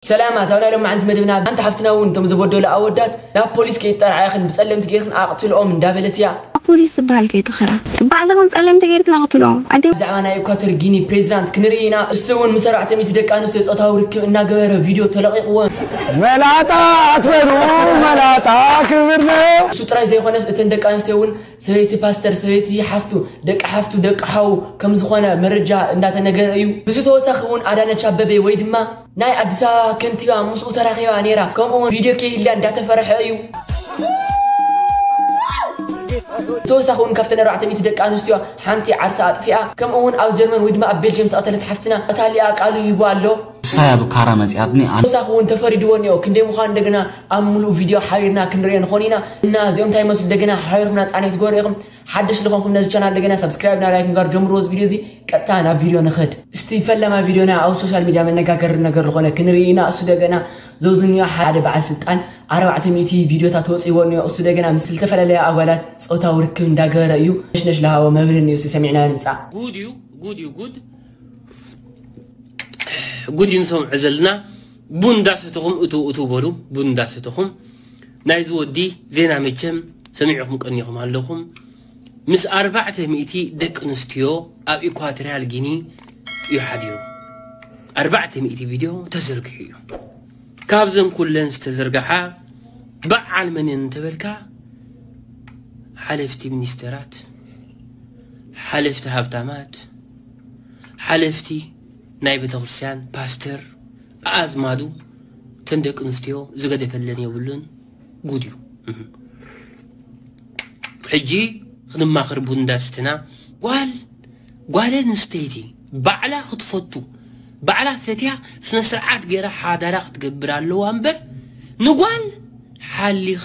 ሰላማት፣ ኣብ ናይ ሎማዓንቲ መደብና ሓንቲ ሓፍትና እውን እቶም ዝበደሉ ኣወዳት ናብ ፖሊስ ከይጠርዓያኽን ብጸለምቲ ጌርክን ኣቕትልኦም እንዳበለት እያ። ፖሊስ ዝበሃል ከይትኸራ ባዕልኽን ጸለምቲ ጌርክን ኣቕትልኦም ኣደ ብዛዕባ ናይ ኢኳቶር ጊኒ ፕሬዚዳንት ክንርኢ ኢና። እሱ እውን ምስ ኣርባዕተ ሚእቲ ደቂ ኣንስትዮ ጾታዊ ርክብ እናገበረ ቪድዮ ተለቒቕዎ። መላጣ ኣትበሉ፣ መላጣ ክብር ነው። እሱ ጥራይ ዘይኮነስ እተን ደቂ ኣንስትዮ እውን ሰበይቲ ፓስተር፣ ሰበይቲ ሓፍቱ፣ ደቂ ሓፍቱ፣ ደቂ ሓው ከም ዝኾነ መረጃ እንዳተነገረ እዩ። ብሱ ተወሳኺ እውን ኣዳነች ኣበቤ ወይ ድማ ናይ ኣዲስ ኣበባ ከንቲባ ምስኡ ተራኺባ ነይራ። ከምኡ እውን ቪድዮ ከይህልያ እንዳተፈርሐ እዩ። ተወሳኺ እውን ካብተን ኣርባዕተ ሚእቲ ደቂ ኣንስትዮ ሓንቲ ዓርሳ ኣጥፊኣ፣ ከምኡ እውን ኣብ ጀርመን ወይ ድማ ኣብ ቤልጅየም ዝተቐተለት ሓፍትና እታሊኣ ቃሉ ይህቡ ኣሎ። ሳይ ኣብ ካራ መጽያትኒ ኣነ ተወሳኺ እውን ተፈሪድዎ እኒኦ። ክንደይ ምዃኑ እንደገና ኣብ ምሉእ ቪድዮ ሓቢርና ክንሪኦ ንኾን ኢና። እና እዚኦም እንታይ ይመስሉ እንደገና ሓቢርኩምና ጻንሒት ትገብሩ ኢኹም። ሓድሽ ዝኾንኩም ነዚ ቻናል እንደገና ሳብስክራይብ እና ላይክ ምግባር ጀምርዎ። እዚ ቪድዮ እዚ ቀጥታ ናብ ቪድዮ ንኽድ። እስቲ ፈለማ ቪድዮና ኣብ ሶሻል ሚድያ መነጋገሪ ነገር ዝኾነ ክንርኢ ኢና። እሱ እንደገና ዘውዝንዮ ሓደ በዓል ስልጣን ኣርባዕተ ሚእቲ ቪድዮታት ተወፂዎ እኒኦ። እሱ እንደገና ምስ ዝተፈላለያ ኣጓላት ፆታዊ ርክብ እንዳገበረ እዩ። ነሽነሽ ለሃቦ መብርህ እኒኦ። እሱ ሰሚዕና ንምፃእ። ጉድ እዩ ጉድ እዩ ጉድ ጉድ እዩ ንሰምዖ ዘለና። ቡን እንዳሰተኹም እቱ እቱ በሉ። ቡን እንዳሰተኹም ናይዚ ወዲ ዜና መቸም ሰሚዕኹም ቀኒኹም ኣለኹም። ምስ ኣርባዕተ ሚእቲ ደቂ ኣንስትዮ ኣብ ኢኳቶሪያል ጊኒ እዩ ሓዲሩ። ኣርባዕተ ሚእቲ ቪድዮ ተዘርጊሑ እዩ። ካብዘን ኩለን ዝተዘርግሓ በዓል መን እየን እንተበልካ ሓለፍቲ ሚኒስተራት፣ ሓለፍቲ ሃብታማት፣ ሓለፍቲ ናይ ቤተክርስትያን ፓስተር ኣዝማዱ ተን ደቂ ኣንስትዮ ዝገደፈለን የብሉን። ጉድ እዩ። ሕጂ ክንማኽር ቡን እንዳስትና ጓል ጓል ኣንስተይቲ ባዕላ ክትፈቱ ባዕላ ፈትያ ስነ ስርዓት ገይራ ሓዳራ ክትገብር ኣለዋ እምበር ንጓል ሓሊኻ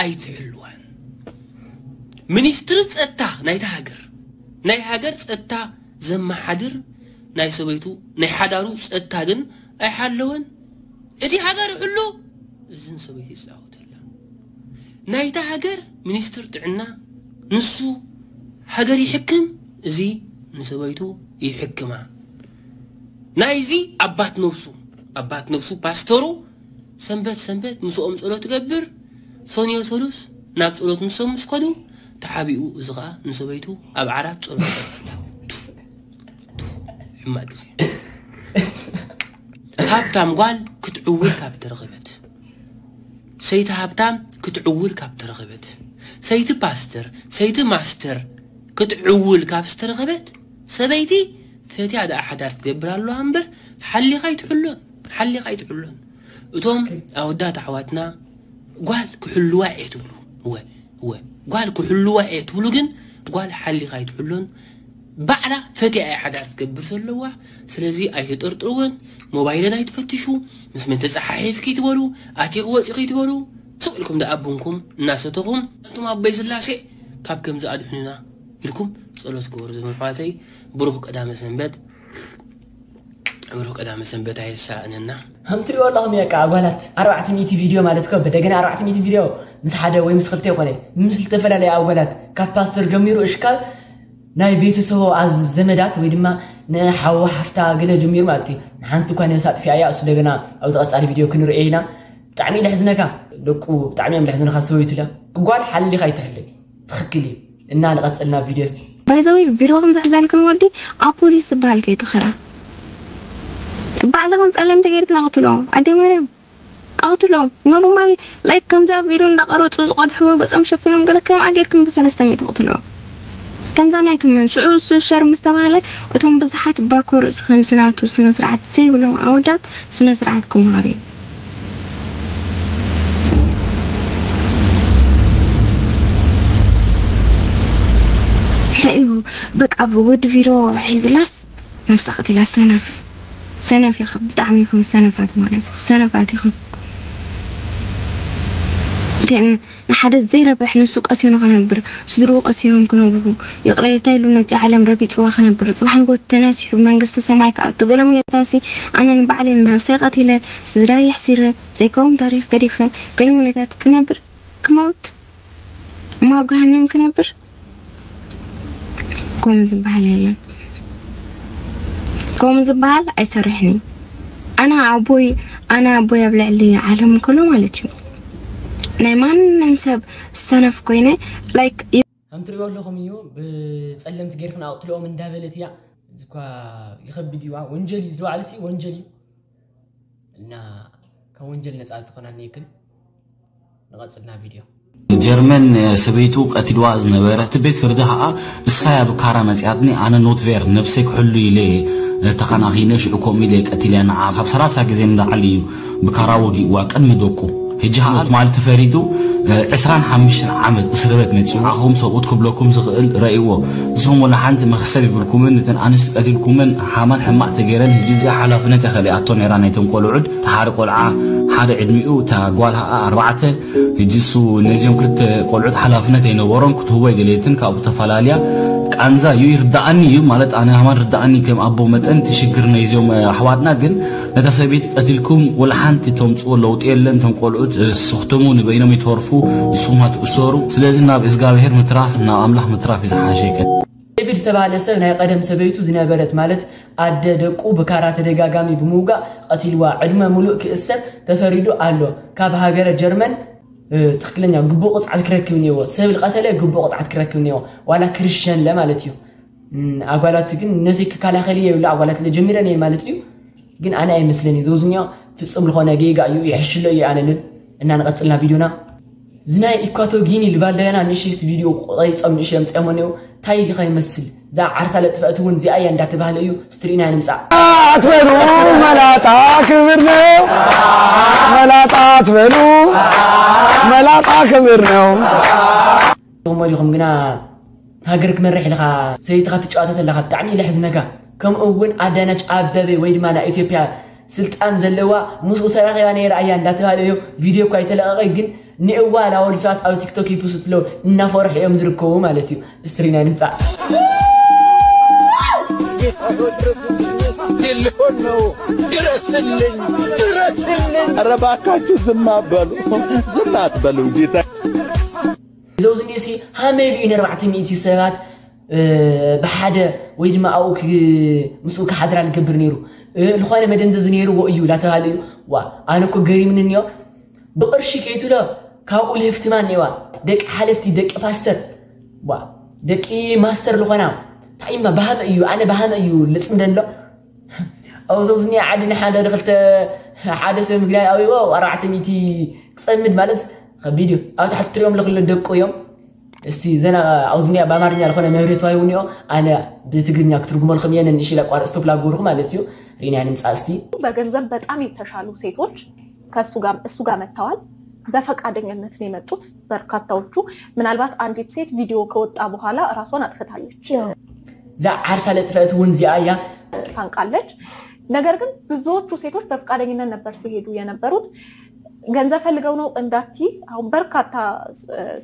ኣይትሕልዋን። ሚኒስትሪ ፀጥታ ናይታ ሃገር ናይ ሃገር ፀጥታ ዘመሓድር ናይ ሰበይቱ ናይ ሓዳሩ ፀጥታ ግን ኣይሓለወን። እቲ ሃገር ይሕሉ እዝን ሰበይቲ ይፃወተላ። ናይታ ሃገር ሚኒስትር ጥዕና ንሱ ሃገር ይሕክም፣ እዚ ንሰበይቱ ይሕክማ። ናይዚ ኣባት ነብሱ ኣባት ነብሱ ፓስተሩ ሰንበት ሰንበት ምስኦም ጸሎት ትገብር። ሰንዮ ሰሉስ ናብ ጸሎት ንሶም ምስ ከዱ ተሓቢኡ እዚ ኸኣ ንሰበይቱ ኣብ ዓራት ጸሎት ይገብረላ። ቱፍ፣ ቱፍ፣ ሕማቅ ግዜ። ሃብታም ጓል ክትዕውል ካብ ተረኸበት ሰይቲ ሃብታም ክትዕውል ካብ ተረኸበት ሰይቲ ፓስተር ሰይቲ ማስተር ክትዕውል ካብ ዝተረኸበት ሰበይቲ ፈትያ ደኣ ሓዳር ትገብር ኣለዋ እምበር ሓሊኻ ኣይትሕሎን ሓሊኻ ኣይትሕሎን። እቶም ኣወዳት ኣሕዋትና ጓል ክሕልዋ እየ ትብሉ እወ እወ ጓል ክሕልዋ እየ ትብሉ ግን ጓል ሓሊኻ ኣይትሕሎን። ባዕላ ፈትያ እያ ሓዳር ትገብር ዘለዋ። ስለዚ ኣይትጥርጥርወን። ሞባይለን ኣይትፈትሹ። ምስ መን ተፀሓሒፍኪ ትበሉ ኣቲኺ ወፂኺ ትበሉ ስቕ ኢልኩም ደኣ ቡንኩም እናሰተኹም ኣንቱም ኣቦይ ስላሴ ካብ ከምዚ ኣድሕኑና ኢልኩም ጸሎት ግበሩ። ዝመን ኣሕዋተይ ብሩኽ ቀዳመ ሰንበት ብሩኽ ቀዳመ ሰንበት ኣየሳእነና። ከም ትሪኦ ኣለኹም እየ ከዓ ኣጓላት ኣርባዕተ ሚእቲ ቪድዮ ማለት እኮ ብደገና ኣርባዕተ ሚእቲ ቪድዮ ምስ ሓደ ወይ ምስ ክልተ ይኮነ ምስ ዝተፈላለየ ኣጓላት ካብ ፓስተር ጀሚሩ እሽካል ናይ ቤተሰቦ ኣዝ ዘመዳት ወይ ድማ ንሓው ሓፍታ ገለ ጀሚሩ ማለት እዩ። ንሓንቲ እኳ ነብሳ ኣጥፊኣያ እሱ ደገና ኣብዚ ቀጻሊ ቪድዮ ክንርእዮ ኢና። ብጣዕሚ እዩ ለሕዝነካ ደቁ ብጣዕሚ እዮም ለሕዝነካ ሰበይቱ ለ ጓል ሓሊኻ ኣይትሕለይ ትኽክል እዩ። እና ንቐጽል ናብ ቪድዮ እስቲ። ባይዘወይ ቪድዮ ከም ዘሕዘንክን ወዲ ኣብ ፖሊስ ዝበሃል ከይትኸራ ባዕልኽን ጸለምቲ ጌርክን ኣቕትሎ ኣደ ማርያም ኣቕትሎ ኖርማሊ ላይክ ከምዚ ኣብ ቪድዮ እንዳቐረጹ ዝቐድሕዎ ገጾም ሸፊኖም ገለ ከም ኣጌርክን ብሰለስተ ሚእቲ ቅትሎ ከምዛ ናይ ትመን ሽዑ እሱ ሸር ምስ ተባህለ እቶም ብዙሓት ባኮ ርእስኽን ስናቱ ስነ ስርዓት ዘይብሎም ኣወዳት ስነ ስርዓት ክመሃሩ እዩ። እንታይ እዩ በቃ ወዲ ቪሮ ሒዝላስ ነብሳ ቀቲላ ሰነፍ ሰነፍ ኢኻ ብጣዕሚ ኢኹም ሰነፋት ማለት ሰነፋት ኢኹም። ንሓደ ዘይረብሕ ንሱ ቀሲኑ ክነብር ስድርኡ ቀሲኖም ክነብሩ ይቕሬታ ኢሉ ነዚ ዓለም ረጊፅዋ ክነብር ፅባሕ ንጎት ተነሲሑ መንግስቲ ሰማይ ክኣቱ ገለ ሙኔታሲ ኣነ ንባዕለይ ንነብሰይ ቀቲለ ስድራይ የሕሲረ ዘይከውን ታሪክ ገዲፈ ገለ ሙኔታት ክነብር ክመውት እሞ ኣብ ገሃነም ክነብር ከምኡ ዝበሃል የለን። ከምኡ ዝበሃል ኣይሰርሕን እዩ። ኣነ ኣቦይ ኣነ ኣቦይ ኣብ ልዕሊ ዓለም ከሎ ማለት እዩ ናይ ማንም ሰብ ዝተነፍ ኮይነ like ከም ትሪኦ ኣለኹም እዩ ብፀለምቲ ጌርክን ኣቕትልኦም እንዳበለት እያ እኳ ይኸብድ እዩ ወንጀል እዩ ዝለዋዕልሲ ወንጀል እዩ እና ካብ ወንጀል ነፃ ትኾናኒ ይክል ንቐፅልና ቪድዮ ጀርመን ሰበይቱ ቀቲልዋ ዝነበረ እቲ ቤት ፍርዲ ከዓ እሳያ ብካራ መፅያትኒ ኣነ ኖትቬር ነብሰይ ክሕሉ ኢለ ተኸናኺነ ሽዑ ከምኡ ኢለ ቀቲልያ ንዓ ካብ ሰላሳ ግዜ ንላዕሊ እዩ ብካራ ወጊእዋ ቅድሚ ደቁ ሕጂ ከዓ ትማሊ ተፈሪዱ ዕስራን ሓሙሽተን ዓመት እስርበት መፂኡ ንዓኹም ሰብኡት ክብለኩም ዝኽእል ረእይዎ ንስኹም ወላ ሓንቲ መኽሰብ ይብልኩምን እተን ኣንስቲ ቀቲልኩመን ሓማን ሕማቕ ተገይረን ሕጂ እዚኣ ሓላፍነት እያ ከሊኣቶ ነይራ ናይቶም ቆልዑት እቲ ሓደ ቆልዓ ሓደ ዕድሚኡ እታ ጓል ከዓ ኣርባዕተ ሕጂ እሱ ነዚኦም ክልተ ቆልዑት ሓላፍነት ኣይነበሮን ክትህቦ ኣይደለየትን ካብኡ ተፈላልያ ቃንዛ እዩ ይርዳኣኒ እዩ ማለት ኣነ ሃማን ርዳኣኒ ከም ኣቦ መጠን እቲ ሽግር ናይዚኦም ኣሕዋትና ግን ነታ ሰበይቲ ቀቲልኩም ወላ ሓንቲ ተምፅኦ ለውጢ የለን እቶም ቆልዑት ስኽትሙ ንበይኖም ይተርፉ ንስኹም ኣትእሰሩ ስለዚ ናብ እግዚኣብሔር ምትራፍ ናብ ኣምላኽ ምትራፍ እዩ ዝሓሸ ይከን ዴቪድ ዝተባህለ ሰብ ናይ ቀደም ሰበይቱ ዝነበረት ማለት ኣደ ደቁ ብካራ ተደጋጋሚ ብምውጋእ ቀቲልዋ ዕድመ ሙሉእ ክእሰር ተፈሪዱ ኣሎ ካብ ሃገረ ጀርመን ትክክለኛ ግቡእ ቅፅዓት ክረክብ እኒዎ ሰብ ዝቀተለ ግቡእ ቅፅዓት ክረክብ እኒዎ ዋላ ክርስቲያን ለ ማለት እዩ ኣጓላት ግን ነሰይ ክከላኸል እየ ይብሉ ኣጓላት ለ ጀሚረን እየን ማለት እዩ ግን ኣነ ኣይመስለኒ ዘውዝኒዮ ፍፁም ዝኾነ ጌጋ እዩ ይሕሽሎ እዩ ኣነ ልብል እና ንቐፅልና ቪዲዮና ዝናይ ኢኳቶ ጊኒ ልባልዳያና ንእሽስቲ ቪዲዮ ቆይፆም ንእሽ የምፅኦሞ እኒው ታይ ዲኻ ይመስል እዛ ዓርሳ ለጥፈእቲ እውን እዚኣ እያ እንዳተባህለ እዩ ስትሪና ንምፃእ አትበሉ መላጣ ክብር ነው መላጣ አትበሉ መላጣ ክብር ነው ሞ ዲኹም ግና ሃገር ክመርሕ ኢልኻ ሰበይትኻ ትጫወተት ኣለኻ ብጣዕሚ ኢለ ሕዝነካ ከምኡ እውን ኣዳነች ኣበበ ወይ ድማ ናይ ኢትዮጵያ ስልጣን ዘለዋ ምስኡ ተራኺባ ነይራ እያ እንዳተባለ እዩ ቪድዮ እኳ ይተለቀቀ ግን ንእዋ ላወሉ ሰባት ኣብ ቲክቶክ ይፕስት ለው እናፈርሑ እዮም ዝርከቡ ማለት እዩ ስትሪና ንምፃእ ሊሆን ነው ድረስልኝ ድረስልኝ ረባካችሁ ዝም አትበሉ ዝም አትበሉ ጌታ ዘውዝኒሲ ሃመይ ኢሉ ዩ ንኣርባዕተ ሚእቲ ሰባት ብሓደ ወይ ድማ ኣብኡ ምስኡ ክሓድራ ዝገብር ነይሩ ዝኾነ መደንዘዚ ነይርዎ እዩ ላተባሃለ እዩ ዋ ኣነ እኮ ገሪምኒ እኒኦ ብቕርሺ ከይትሎ ካብኡ ልህፍትማ እኒዋ ደቂ ሓለፍቲ ደቂ ፓስተር ዋ ደቂ ማስተር ዝኾና ታይማ ባህመ እዩ ኣነ ባህመ እዩ ልፅምደሎ ኣብዚ ኣብዚ ኒኣ ዓዲ ንሓደ ንክልተ ሓደ ሰብ ምግናይ ኣብዎ ኣርባዕተ ሚእቲ ክፀምድ ማለት ከቢድ እዩ ኣብ ታሕቲ ትሪኦም ለክሎ ደቁ እዮም እስቲ ዘና ኣብዚ ኒኣ ብኣማርኛ ዝኾነ መብርሂ ተዋሂቡ ኒኦ ኣነ ብትግርኛ ክትርጉመልኩም እየ ንእሽ ኢለ ቋርፅ ስቶፕ ላግብርኩ ማለት እዩ ሪና ንምፃእ እስቲ በገንዘብ በጣም የተሻሉ ሴቶች ከሱ ጋር እሱ ጋር መጥተዋል በፈቃደኝነት ነው የመጡት በርካታዎቹ ምናልባት አንዲት ሴት ቪዲዮ ከወጣ በኋላ ራሷን አጥፍታለች እዛ ዓርሳ ለጥፈት እውን እዚኣ እያ ታንቃለች ነገር ግን ብዙዎቹ ሴቶች በፈቃደኝነት ነበር ሲሄዱ የነበሩት ገንዘብ ፈልገው ነው እንዳቲ አሁን በርካታ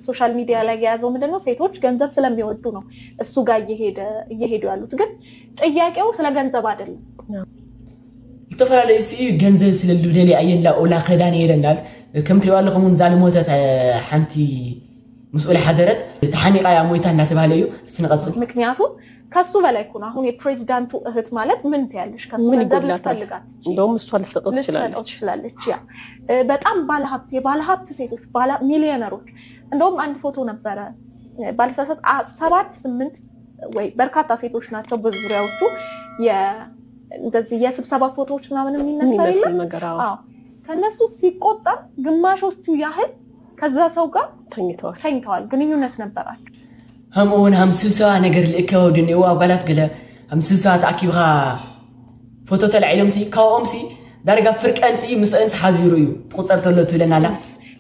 ሶሻል ሚዲያ ላይ የያዘው ምንድነው ሴቶች ገንዘብ ስለሚወዱ ነው እሱ ጋር እየሄዱ ያሉት ግን ጥያቄው ስለ ገንዘብ አይደለም ዝተፈላለዩ ሲ ገንዘብ ስለ ልደሊ ኣየላ ኦላ ከዳን የደናል ከም ትሪዋ ኣለኹም እውን ዛልሞተት ሓንቲ ምስኡ ሓደረት ተሓኒቃ ያ ሞይታ እናተባህለ እዩ እስቲ ንቐፅል ምክንያቱም ከሱ በላይ እኮ ነው። አሁን የፕሬዚዳንቱ እህት ማለት ምን ትያለሽ? ከሱ ምን ገንዘብ ይጎድላታል? ልትፈልጋት እንደውም እሷ ልሰጠው ልትሰጠው ትችላለች። ትችላለች። ያ እ፣ በጣም ባለሀብት የባለሀብት ሴቶች ባለ ሚሊዮነሮች። እንደውም አንድ ፎቶ ነበረ እ፣ ባለሳሳት አ- ሰባት ስምንት ወይ በርካታ ሴቶች ናቸው በዙሪያዎቹ የ- እንደዚህ የስብሰባ ፎቶዎች ምናምን የሚነሳ የሚመስል የለም? ነገር አዎ። አዎ። ከነሱ ሲቆጠር ግማሾቹ ያህል ከዛ ሰው ጋር ተኝተዋል። ተኝተዋል፣ ግንኙነት ነበራቸው። ከምኡ እውን ሃምስብሰባ ነገር ልእከ ወዲ እኒእዎ ኣጓላት ገለ ሃምስብሰባ ተኣኪብኻ ፎቶ ተላዒሎም ሲ ካብኦም ሲ ዳርጋ ፍርቀን ሲ ምስአን ሲ ሓዚሩ እዩ ትቁፀር ተሎ ትብለና ኣላ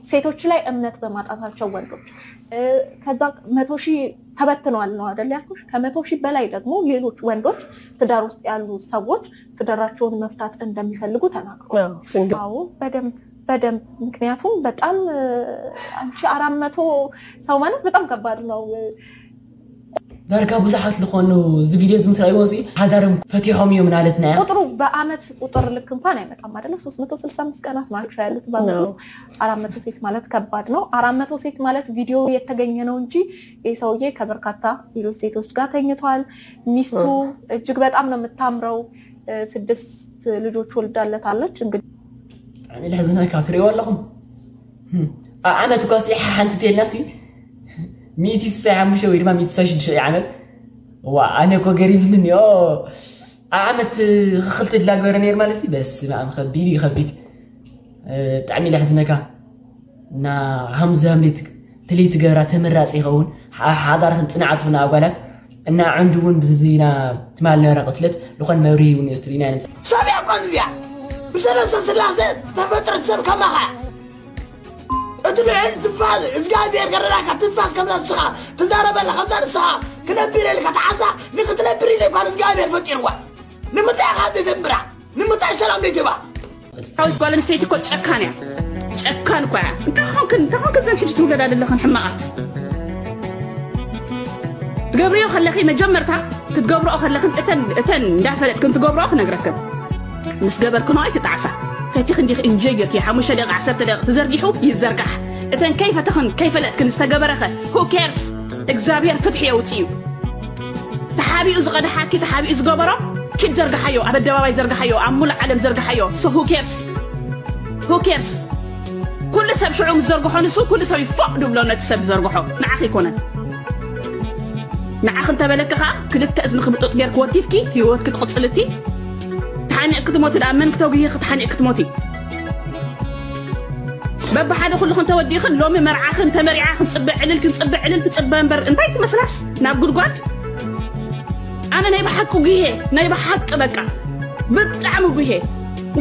ሴቶች ላይ እምነት በማጣታቸው ወንዶች እ፣ ከዛ መቶ ሺህ ተበትነዋል ነው አይደል ያልኩሽ? ከመቶ ሺህ በላይ ደግሞ ሌሎች ወንዶች ትዳር ውስጥ ያሉ ሰዎች ትዳራቸውን መፍታት እንደሚፈልጉ ተናግረዋል። አዎ፣ ሲንግል አዎ በደንብ በደንብ ምክንያቱም በጣም እ፣ አንድ ሺህ አራት መቶ ሰው ማለት በጣም ከባድ ነው። ዳርጋ ብዙሓት ዝኾኑ እዚ ቪድዮ እዚ ምስ ረእይዎ እዚ ሓዳሮም ፈቲሖም እዮም ናለትና እያ ቁጥሩ በአመት ቁጥር ልክ እንኳን አይመጣም አይደለ? ሶስት መቶ ስልሳ አምስት ቀናት ናቸው ያሉት በአመት ነው። ውስጥ አራት መቶ ሴት ማለት ከባድ ነው። አራት መቶ ሴት ማለት ቪዲዮ የተገኘ ነው እንጂ ይህ ሰውዬ ከበርካታ ሌሎች ሴቶች ጋር ተኝቷል። ሚስቱ እጅግ በጣም ነው የምታምረው። እ፣ ስድስት ልጆች ወልዳለታለች። እንግዲህ ብጣዕሚ ለሕዝነካ ትሪእዎ ኣለኹም። ኣብ ዓመት እኳ ሲ ሓንቲ ተልና ሲ ሚእቲ ስሳይ ሓሙሽተ ወይ ድማ ሚእቲ ስሳይ ሽዱሽተ ዓመት። ዋ ኣነ እኮ ገሪብኒ ኦ። ኣብ ዓመት ክኽልቲ ድላ ገበረ ነይር ማለት እዩ። በስመ ኣብ ከቢድ እዩ ከቢድ። ብጣዕሚ ለሕዝነካ። እና ሃምዚ ሃምሌት ተለይ ትገብራ ተመራፂ ይኸውን። ሓዳርክን ፅንዓት ትኹን ኣጓላት እና ዕንዱ እውን ብዝዝና ትማል ነበረ ቅትለት ልኾን መብርሂ እውን እስትሪና ነፃ። ሰብ እያ እኮ እዚኣ ብሰለስተ ስላሴ ተፈጥረት ሰብ ከማኻ እቲ ልዕል ትንፋስ እግዚኣብሔር ገረዳካ ትንፋስ ከምዛ ንስኻ ትዛረበላ ከምዛ ንስኻ ክነብር ኢልካ ተሓዛ ንክትነብር ኢለ እኳ እግዚኣብሔር ፈጢርዋ ንምንታይ ኢኻ ዘይተንብራ ንምንታይ ሰላም ዘይትባ ሓዊት ጓል ኣንስተይቲ እኮ ጨካን እያ። ጨካን እኮ እያ። እንታይ ኾንክን እንታይ ኾንክን ዘን ሕጂ ትውለዳ ዘለኽን ሕማቓት ትገብርዮ ከለኺ መጀመርታ ክትገብርኦ ከለኽን እተን እተን እንዳፈለጥክን ትገብርኦ ክነግረክን ምስ ገበርክኖ ኣይትጣዕሳ። ፈቲኽ እንዲኽ እንጀይ ጌርኪ ሓሙሽተ ደቂቕ ዓሰርተ ደቂቕ ተዘርጊሑ ይዘርጋሕ። እተን ከይፈተኽን ከይፈለጥክን ዝተገበረኸ who cares? እግዚኣብሔር ፍትሒ የውፅእ እዩ። ተሓቢኡ ዝቐድሓኪ ተሓቢኡ ዝገበሮ ኪድ ዘርግሓዮ ኣብ ኣደባባይ ዘርግሓዮ ኣብ ሙሉእ ዓለም ዘርግሓዮ so who cares who cares ኩሉ ሰብ ሽዑ ምስ ዘርግሖ ንሱ ኩሉ ሰብ ይፎቕ ድብሎ ነቲ ሰብ ዝዘርግሖ ንዓኺ ኣይኮነን ንዓኺ እንተበለኪ ከዓ ክልተ እዝንኺ ብጡጥ ጌርኪ ወቲፍኪ ህይወትኪ ትቕፅልቲ ተሓኒቕ ክትሞቲ ደኣ መን ክተጉሂ ክትሓኒቕ ክትሞቲ በብሓደ ኩልኽን ተወዲእኽን ሎሚ መርዓኽን ተመሪዓ ክንፅበ ዕልል ክንፅበ ዕልል ትፅበ እምበር እንታይ ትመስላስ ናብ ጉድጓድ ኣነ ናይ ብሓቂ ጉሄ ናይ ብሓቂ በቃ ብጣዕሚ ጉሄ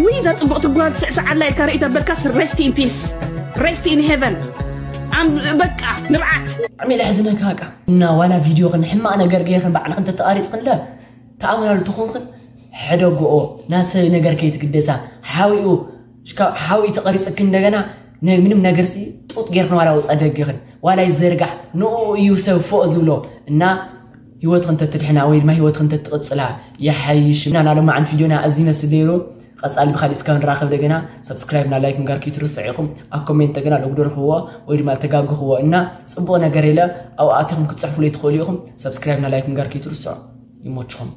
ውይ እዛ ፅቡቕቲ ጓል ስዕስዓላ ኢልካ ርኢ ተበልካስ rest in peace rest in heaven በቃ ንብዓት ብጣዕሚ ለሕዝነካ ቃ እና ዋላ ቪድዮ ክን ሕማቕ ነገር ገይኽን ባዕልኽን ተተቓሪፅክን ለ ተኣምራሉ ትኹንክን ሕደግኦ ናሰብ ነገር ከይትግደሳ ሓዊኡ ሽካ ሓዊኡ ተቐሪፅክ እንደገና ምንም ነገር ሲ ጡጥ ጌርክን ዋላ ውፃ ደግ ይኽን ዋላ ይዘርጋሕ ንኡ እዩ ሰብ ፎእ ዝብሎ እና ህይወትክን ተትድሕና ወይ ድማ ህይወትክን ተትቕፅላ ይሓይሽ እና ናሎም መዓንት ቪድዮና እዚ ይመስል ነይሩ ቀፃሊ ብካሊእ እስካብ ንራኸብ ደገና subscribe ና like ምግባር ከይትርስዑ ኢኹም ኣብ comment ደገና ለጉደርክዎ ወይ ድማ ተጋግኽዎ እና ፅቡቕ ነገር ኢለ ኣብኡ ኣቲኹም ክትፅሕፉለይ ትኽእሉ ኢኹም subscribe ና like ምግባር ከይትርስዑ ይሞችኹም